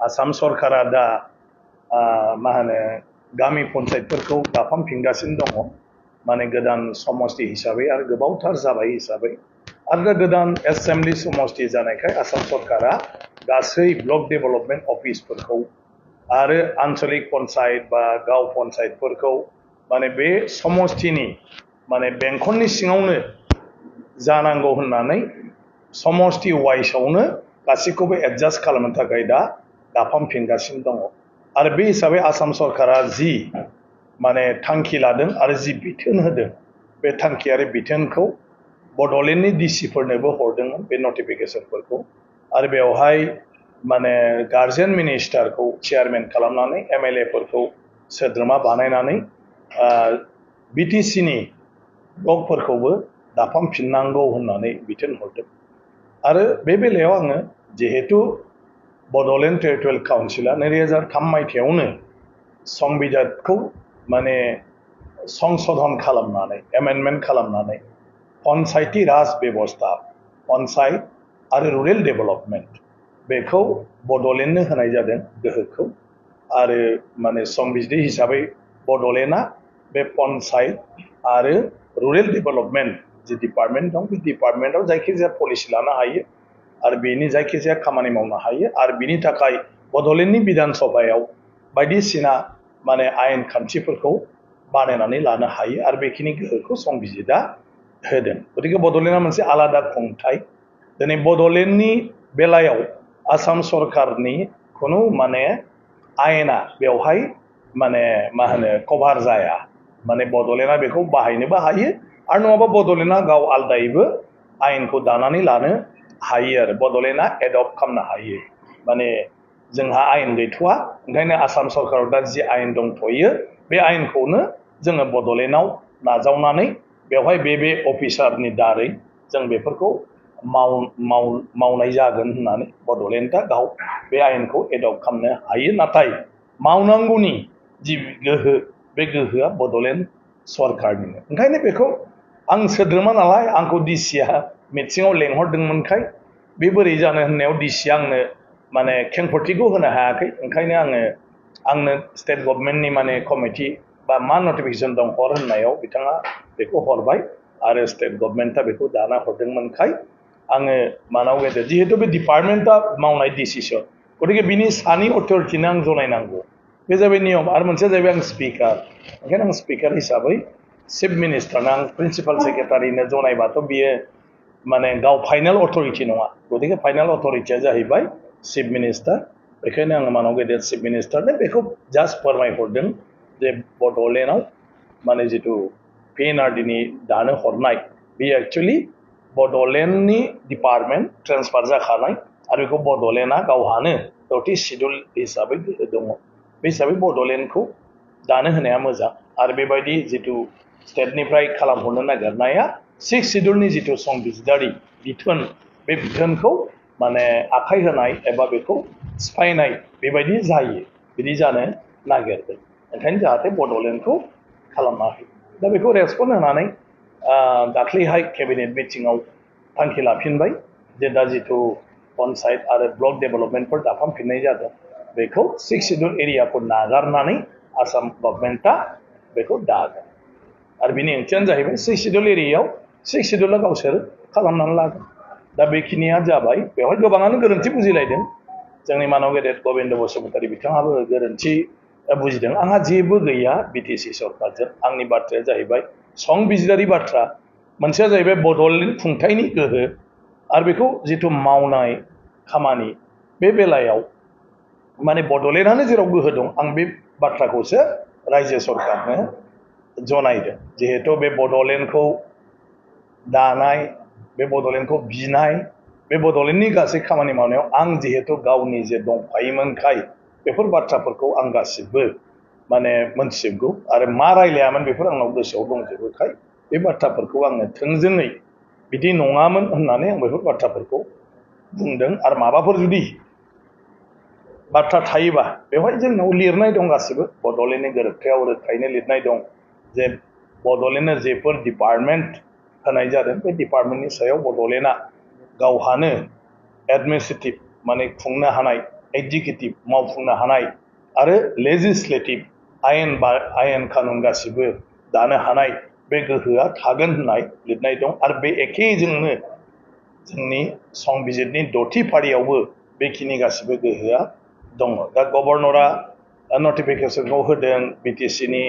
आसाम सरकारा दा मा होनो गामि पन्चायतफोरखौ दाफामफिनगासिनो दङ माने गोदान समष्टि हिसाबै आरो गोबावथार जाबाय हिसाबै आरो गोदान एसेम्बलि समष्टि जानायखाय आसाम सरकारा गासै ब्लक डेभेलपमेन्ट अफिसफोरखौ आरो आन्चलिक पन्चायत बा गाव पन्चायतफोरखौ माने बे समष्टिनि माने बेंखननि सिङावनो जानांगौ होननानै समष्टि वाइसआवनो गासैखौबो एडजास्ट खालामनो थाखाय दा दाफामफिनगासिनो दङ आरो बे हिसाबै आसाम सरकारा जि माने थांखि लादों आरो जि बिथोन होदों बे थांखि आरो बिथोनखौ बड'लेण्डनि डिसिफोरनोबो हरदोंमोन बे नटिफिकेसनफोरखौ आरो बेवहाय माने गार्जेन मिनिस्टारखौ चेयारमेन खालामनानै एमएलएफोरखौ सोद्रोमा बानायनानै बिटिसिनि ब्लकफोरखौबो दाफामफिननांगौ होननानै बिथोन हरदों आरो बे बेलायाव आङो जिहेतु बड'लेण्ड टेरिटरियेल काउन्सिला 2003 मायथाइयावनो संबिजितखौ माने संशोधन खालामनानै एमेन्डमेन्ट खालामनानै पन्चायती राज बेबस्था पन्चायत आरो रुरेल डेभेलपमेन्ट बेखौ बड'लेण्डनो होनाय जादों गोहोखौ आरो माने संबिजित हिसाबै बड'लेण्डआ बे पन्चायत आरो रुरेल डेभेलपमेन्ट जि डिपार्टमेन्ट दं बे डिपार्टमेन्टआव जायखिजाया पलिसि लानो हायो आरो बेनि जायखिजाया खामानि मावनो हायो आरो बिनि थाखाय बड'लेण्डनि बिधान सभायाव बायदिसिना माने आयेन खान्थिफोरखौ बानायनानै लानो हायो आरो बेखिनि गोहोखौ संबिजितआ होदों गतिके बड'लेण्डआ मोनसे आलादा खुंथाय दिनै बड'लेण्डनि बेलायाव आसाम सरकारनि खुनु माने आयेना बेवहाय माने मा होनो कभार जाया माने बड'लेण्डआ बेखौ बाहायनोबो हायो आरो नङाबा बड'लेण्डआ गाव आलदायैबो आयेनखौ दानानै लानो हायो आरो बड'लेण्डआ एडप्ट खालामनो हायो माने जोंहा आयेन गैथ'वा ओंखायनो आसाम सरकाराव दा जि आयेन दंथ'यो बे आयेनखौनो जोङो बड'लेण्डआव नाजावनानै बेवहाय बे अफिसारनि दारै जों बेफोरखौ मावनाय जागोन होननानै बड'लेण्डआ गाव बे आयेनखौ एडप्ट खालामनो हायो नाथाय मावनांगौनि जि गोहो बे गोहोआ बड'लेण्ड सरकारनिनो ओंखायनो बेखौ आं सोद्रोमा नालाय आंखौ डिसिआ मिटिङाव लेंहरदोंमोनखाय बे बोरै जानो होननायाव डिसिआ आंनो माने खेंफोरथिखौ होनो हायाखै ओंखायनो आंनो स्टेट गभर्नमेन्टनि माने कमिटि बा मा नटिफिकेसन दं हर होननायाव बिथाङा बेखौ हरबाय आरो स्टेट गभर्नमेन्टआ बेखौ दाना हरदोंमोनखाय आङो मानाव गेजेर जिहेतु बे डिपार्टमेन्टआ मावनाय डिसिसन गतिके बिनि सानि अथरिटिनो आं जनायनांगौ बे जाबाय नियम आरो मोनसेया जाहैबाय आं स्पिकार ओंखायनो आं स्पिकार हिसाबै चिफ मिनिस्टारनो आं प्रिन्सिपाल सेक्रेटारिनो जनायबाथ' बियो माने गाव फाइनाल अथरिटि नङा गतिके फाइनाल अथरिटिया जाहैबाय चिफ मिनिस्टार बेखायनो आङो मानाव गेदेर चिफ मिनिस्टारनो बेखौ जास्ट फोरमायहरदों जे बड'लेण्डआव माने जिथु पिएनआरडिनि दानो हरनाय बे एक्चुअलि बड'लेण्डनि डिपार्टमेन्ट ट्रेन्सफार जाखानाय आरो बेखौ बड'लेण्डआ गावहानो 30 सिडुल हिसाबै दङ बे हिसाबै बड'लेण्डखौ दानो होनाया मोजां आरो बेबायदि जिथु स्टेटनिफ्राय खालामहरनो नागिरनाया 6 सिडुलनि जिथु संबिजितारि बिथोन बे बिथोनखौ माने आखाइ होनाय एबा बेखौ सिफायनाय बेबायदि जायो बिदि जानो नागिरदों ओंखायनो जाहाथे बड'लेण्डखौ खालामना होयो दा बेखौ रेसपन्ड होनानै दाख्लैहाय केबिनेट मिटिङाव थांखि लाफिनबाय जे दा जिथु पन्चायत आरो ब्लक डेभेलपमेन्टफोर दाफामफिननाय जादों बेखौ 6 सिडुल एरियाखौ नागारनानै आसाम गभर्नमेन्टआ बेखौ दागोन आरो बिनि ओंथियानो जाहैबाय 6 सिडुल एरियायाव 6 सिडुला गावसोर खालामनानै लागोन दा बेखिनिया जाबाय बेवहाय गोबाङानो गोरोन्थि बुजिलायदों जोंनि मानव गेदेर गबिन्द बसुमतारी बिथाङाबो गोरोन्थि बुजिदों आंहा जेबो गैया बिटिसि सरकारजों आंनि बाथ्राया जाहैबाय संबिजितारि बाथ्रा मोनसेया जाहैबाय बड'लेण्ड खुंथायनि गोहो आरो बेखौ जिथु मावनाय खामानि बे बेलायाव माने बड'लेण्डआनो जेराव गोहो दं आं बे बाथ्राखौसो रायजो सरकारनो जनायदों जिहेतु बे बड'लेण्डखौ दानाय बे बड'लेण्डखौ बिनाय बे बड'लेण्डनि गासै खामानि मावनायाव आं जिहेतु गावनि जे दंफायोमोनखाय बेफोर बाथ्राफोरखौ आं गासिबो माने मोनथिजोबगौ आरो मा रायलायामोन बेफोर आंनाव गोसोआव दंजोबोखाय बे बाथ्राफोरखौ आङो थोंजोङै बिदि नङामोन होननानै आं बेफोर बाथ्राफोरखौ बुंदों आरो माबाफोर जुदि बाथ्रा थायोबा बेवहाय जोंनाव लिरनाय दं गासिबो बड'लेण्डनि गोरोबथायाव रोखायैनो लिरनाय दं जे बड'लेण्डनो जेफोर डिपार्टमेन्ट होनाय जादों बे डिपार्टमेन्टनि सायाव बड'लेण्डआ गावहानो एडमिनिस्ट्रेटिभ माने खुंनो हानाय एग्जिकिउटिभ मावफुंनो हानाय आरो लेजिस्लेटिभ आयेन कानुन गासिबो दानो हानाय बे गोहोआ थागोन होननाय लिरनाय दं आरो बे एखेजोंनो जोंनि संबिजिरनि 6थि फारियावबो बेखिनि गासिबो गोहोआ दङ दा गभर्नरा नटिफिकेसनखौ होदों BTC नि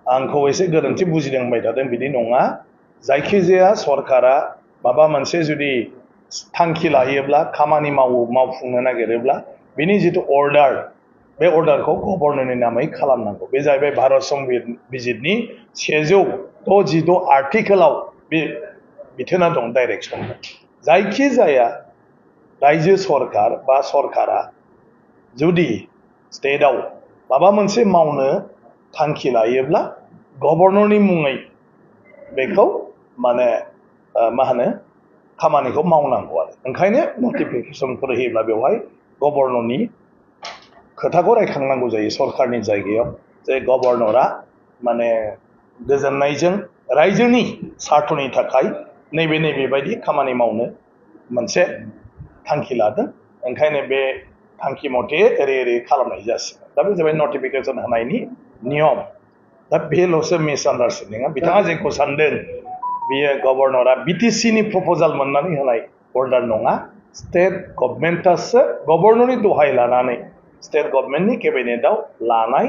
आंखौ एसे गोरोन्थि बुजिदों होनबाय थादों बिदि नङा जायखिजाया सरकारा माबा मोनसे जुदि थांखि लायोब्ला खामानि मावफुंनो नागिरोब्ला बिनि जिथु अर्डार बे अर्डारखौ गभर्नरनि नामै खालामनांगौ बे जाहैबाय भारत संबिजिरनि 166 आर्टिकेलाव बे बिथोना दं डाइरेक्सन जायखिजाया रायजो सरकार बा सरकारा जुदि स्टेटआव माबा मोनसे मावनो थांखि लायोब्ला गभर्नरनि मुङै बेखौ माने मा होनो खामानिखौ मावनांगौ आरो ओंखायनो नटिफिकेसनफोर होयोब्ला बेवहाय गभर्नरनि खोथाखौ रायखांनांगौ जायो सरकारनि जायगायाव जे गभर्नरा माने गोजोननायजों रायजोनि सार्थनि थाखाय नैबे बायदि खामानि मावनो मोनसे थांखि लादों ओंखायनो बे थांखि मथे ओरै खालामनाय जासिगोन दा बे जाबाय नटिफिकेसन होनायनि नियम दा बेल'सो मिसआन्डारस्टेन्डिंआ बिथाङा जेखौ सानदों बियो गभर्नरा BTC नि प्रप'जाल मोननानै होनाय अर्डार नङा स्टेट गभर्नमेन्टआसो गभर्नरनि दहाय लानानै स्टेट गभर्नमेन्टनि केबिनेटआव लानाय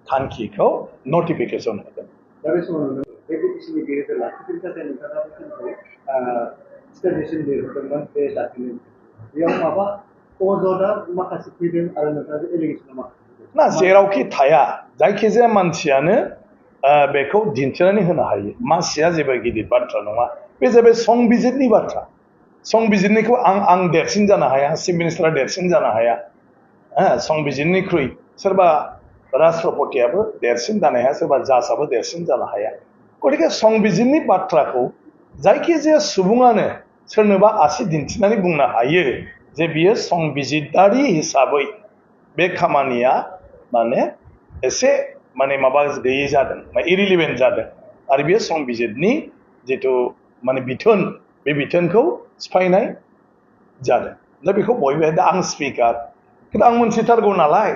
थांखिखौ नटिफिकेसन होदों दा बे समाव बे BTC नि गेजेर लाखिनो थाखाय नोंथाङा स्टेटमेन्ट लिरदोंमोन बे डकुमेन्ट बेयाव माबा अजदआ माखासे फैदों आरो नोंथाङा एलिगेसन माखासे ना जेरावखि थाया जायखिजाया मानसियानो बेखौ दिन्थिनानै होनो हायो मानसिया जेबो गिदिर बाथ्रा नङा बे जाबाय संबिजिरनि बाथ्रा संबिजिरनिखौ आं देरसिन जानो हाया चिफ मिनिस्टारा देरसिन जानो हाया संबिजिरनिख्रुइ सोरबा राष्ट्रपतियाबो देरसिन जानो हाया सोरबा जाजआबो देरसिन जानो हाया गतिके संबिजिरनि बाथ्राखौ जायखिजाया सुबुङानो सोरनोबा आसि दिन्थिनानै बुंनो हायो जे बियो संबिजिरारि हिसाबै बे खामानिया माने एसे माने माबा गैयै जादों इरिलिभेन्ट जादों आरो बेयो संबिजिरनि जिथु माने बिथोन बे बिथोनखौ सिफायनाय जादों दा बेखौ बयबो दा आं स्पिकार खिन्थु आं मोनथिथारगौ नालाय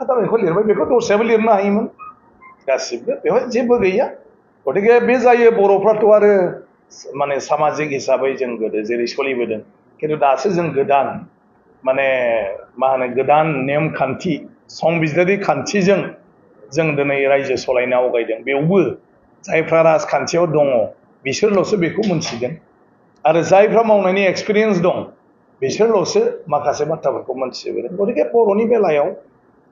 दा बेखौ लिरबाय बेखौ दस्रायाबो लिरनो हायोमोन गासिबो बेवहाय जेबो गैया गतिके बे जायो बर'फ्राथ' आरो माने सामाजिक हिसाबै जों गोदो जेरै सोलिबोदों खिन्थु दासो जों गोदान माने मा होनो गोदान नेमखान्थि संबिजिरारि खान्थिजों जों दिनै रायजो सलायनो आवगायदों बेयावबो जायफ्रा राजखान्थियाव दङ बिसोरल'सो बेखौ मोनथिगोन आरो जायफ्रा मावनायनि एक्सपिरियेन्स दं बिसोरल'सो माखासे बाथ्राफोरखौ मोनथिजोबो गतिके बर'नि बेलायाव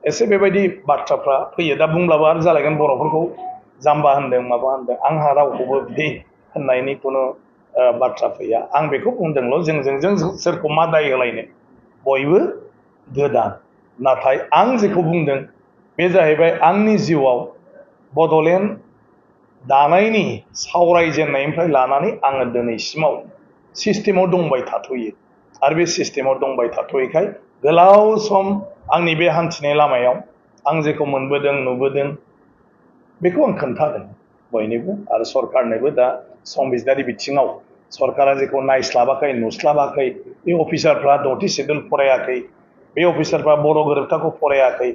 एसे बेबायदि बाथ्राफ्रा फैयो दा बुंब्लाबो आरो जालायगोन बर'फोरखौ जाम्बा होनदों माबा होनदों आंहा रावखौबो बिदि होननायनि खुनु बाथ्रा फैया आं बेखौ बुंदोंल' जों सोरखौ मा दाय होलायनो बयबो गोदान नाथाय आं जेखौ बुंदों बे जाहैबाय आंनि जिउआव बड'लेण्ड दानायनि सावरायजेननायनिफ्राय लानानै आङो दिनैसिमाव सिस्टेमाव दंबाय थाथ'यो आरो बे सिस्टेमाव दंबाय थाथ'यैखाय गोलाव सम आंनि बे हान्थिनाय लामायाव आं जेखौ मोनबोदों नुबोदों बेखौ आं खोन्थादों बयनोबो आरो सरकारनोबो दा संबिजिरारि बिथिङाव सरकारा जेखौ नायस्लाबाखै नुस्लाबाखै बे अफिसारफ्रा 6थि सिडुल फरायाखै बे अफिसारफ्रा बर' गोरोबथाखौ फरायाखै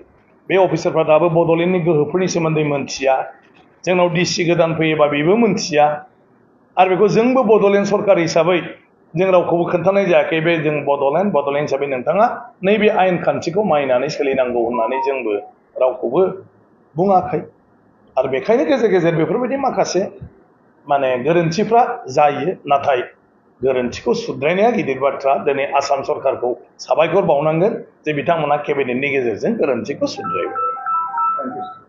बे अफिसारफ्रा दाबो बड'लेण्डनि गोहोफोरनि सोमोन्दै मोनथिया जोंनाव DC गोदान फैयोबा बेबो मोनथिया आरो बेखौ जोंबो बड'लेण्ड सरकार हिसाबै जों रावखौबो खोन्थानाय जायाखै बे जों बड'लेण्ड हिसाबै नोंथाङा नैबे आयेन खान्थिखौ मानिनानै सोलिनांगौ होननानै जोंबो रावखौबो बुङाखै आरो बेखायनो गेजेर गेजेर बेफोरबायदि माखासे माने गोरोन्थिफ्रा जायो नाथाय गोरोन्थिखौ सुद्रायनाया गिदिर बाथ्रा दिनै आसाम सरकारखौ साबायखर बावनांगोन जे बिथांमोना केबिनेटनि गेजेरजों गोरोन्थिखौ सुद्रायबाय